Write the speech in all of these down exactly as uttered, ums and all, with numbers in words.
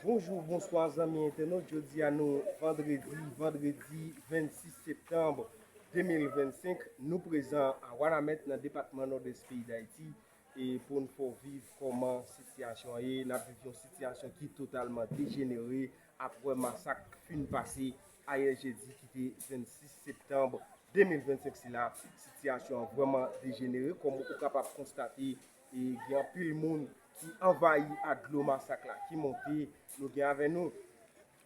Bonjou, bonswa zanmi entènot. Jodi a nou vandredi, vandredi vennsis septanm de mil vennsenk. Nou prezan a Wanament nan depatman Nòdès peyi Dayiti. E pou n fè w viv kòman sitiyasyon an ye, n ap viv yon sitiyasyon ki totalman dejenere apre masak k fin pase ayè jedi ki te vennsis septanm de mil vennsenk sila. Sitiyasyon an vrèman dejenere, kòm ou kapab konstate, e gen anpil moun ki anvayi ak dlo masak la ki monte. Nou gen avè nou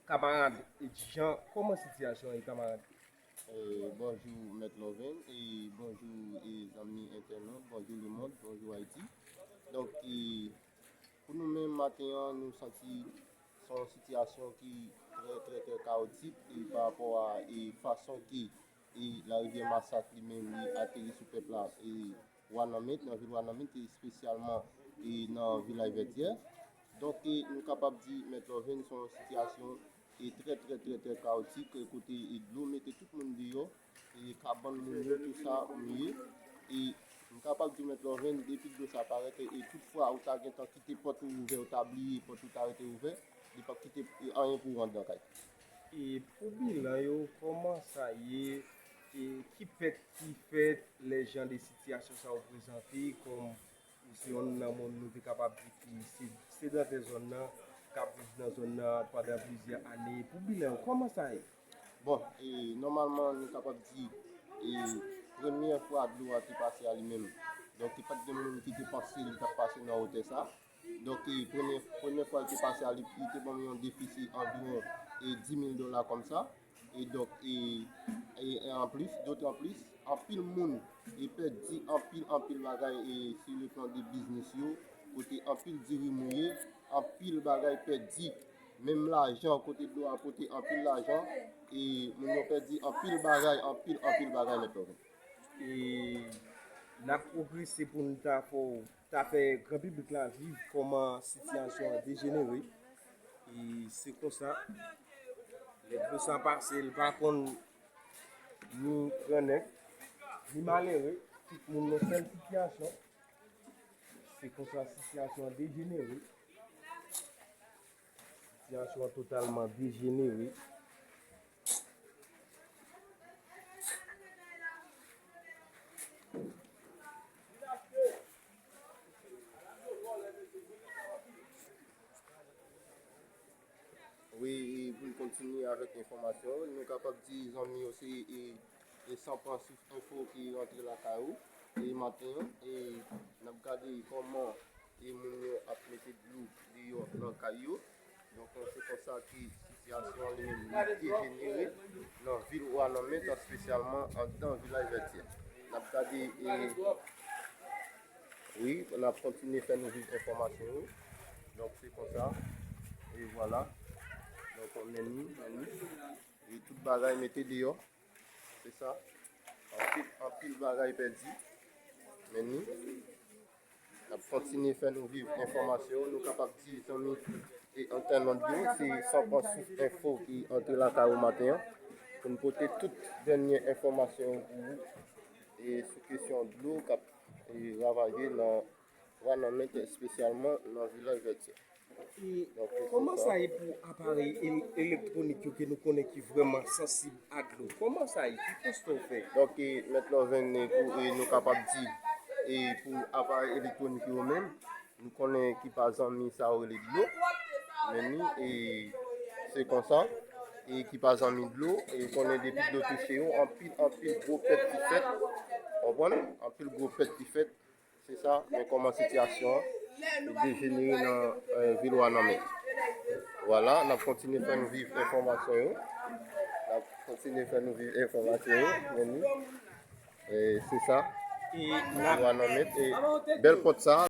kamarad Jean. Kòman sitiyasyon an ye, kamarad? E, bonjou Mèt Loven, e bonjou e zanmi entènot, bonjou lemond, bonjou Ayiti. Donk, e, pou nou menm maten an, nou santi se yon sitiyasyon ki trè, trè, trè kawotik e pa rapò a e fason ke e larivyè masak li menm li ateri sou pèp la e Wanament, nan vil Wanament e espesyalman e nan vilaj Vètyè. Donk e nou kapab di Mèt Loven se yon sitiyasyon e trè trè trè trè kawotik kote e dlo mete tout moun deyò e kabann moun yo tou sa mouye e m kapab di Mèt Loven depi dlo sa parèt e tout fwa ou ta gentan kite pòt ou ouvè ou ta bliye pòt ou ta rete ouvè li p ap kite anyen pou ou anndan kay. E pou bilan yo, kòman sa ye? E ki pèt ki fèt lè jan de sitiyasyon sa yo prezante kòm ou se yonn nan moun nou te kapab di ki se sedantè zòn nan k ap viv nan zòn nan pandan plizyè ane? Pou bilan yo, kòman sa ye? Bon, e nòmalman nou kapab di e premyè fwa dlo a te pase a li menm. Donk e pa t gen moun ki te panse li t ap pase nan wotè sa. Donk e premye premye fwa l te pase a li li te ban m yon defisi anviwon e di mil dola kòmsa. E donk e e anplis, dotranplis, anpil moun e pèdi anpil anpil bagay e sou le plan de biznis yo, kote anpil diri mouye, anpil bagay pèdi, menm lajan kote dlo a pote anpil lajan e moun yo pèdi anpil bagay, anpil anpil bagay Mèt Loven. E n ap pwogrese pou n ta fè w ta fè gran piblik la viv kòman sitiyasyon an dejenere. E se konsa, lè dlo sa pase, l pa konn ni grannèg, ni malere, tout moun nan sèl sitiyasyon. Se konsa sitiyasyon an dejenere. Sitiyasyon an totalman dejenere. Wi, e pou n kontinye avèk enfòmasyon, nou kapab di zanmi yo se e, e San Pran Souf Enfo ki rantre lakay ou e maten an e n ap gade kòman e moun yo ap mete dlo deyò nan kay yo. Donk se konsa ke sitiyasyon an li menm li dejenere nan vil Wanament, espesyalman anndan vilaj Vètyè. N ap gade e wi, n ap kontinye fè nou viv enfòmasyon yo. Donk se konsa. E vwala. Donk men ni, men ni. E tout bagay mete deyò. Se sa. Anpil, anpil bagay pèdi. Men ni. N ap kontinye fè nou viv enfòmasyon yo. Nou kapab di zanmi e entènot yo, se San Pran Souf Enfo ki antre lakay ou maten an pou n pote tout dènye enfòmasyon yo pou ou e sou kesyon dlo k ap e ravaje nan Wanament, espesyalman nan vilaj Vètyè. E kòman sa ye pou aparèy el- elektwonik yo ke nou konnen ki vrèman sansib a dlo? Kòman sa ye? Ki konsta w fè? Donk, e, Mèt Lòven, e, pou, e, nou kapab di, e, pou aparèy elektwonik yo menm, nou konnen ki pa zanmi sa yo rele dlo. Men ni, e, se konsa, e, ki pa zanmi dlo, e, konnen depi dlo touche yo, anpil, anpil gwo pèt ki fèt. Konprann? Anpil gwo pèt ki fèt. Se sa, men kòman sitiyasyon an dejenere nan e, vil Wanament. Vwala, n ap kontinye fè nou viv enfòmasyon yo. N ap kontinye fè nou viv enfòmasyon yo. Men nou, e, se sa. E, vil Wanament. E, bèl pòt sa.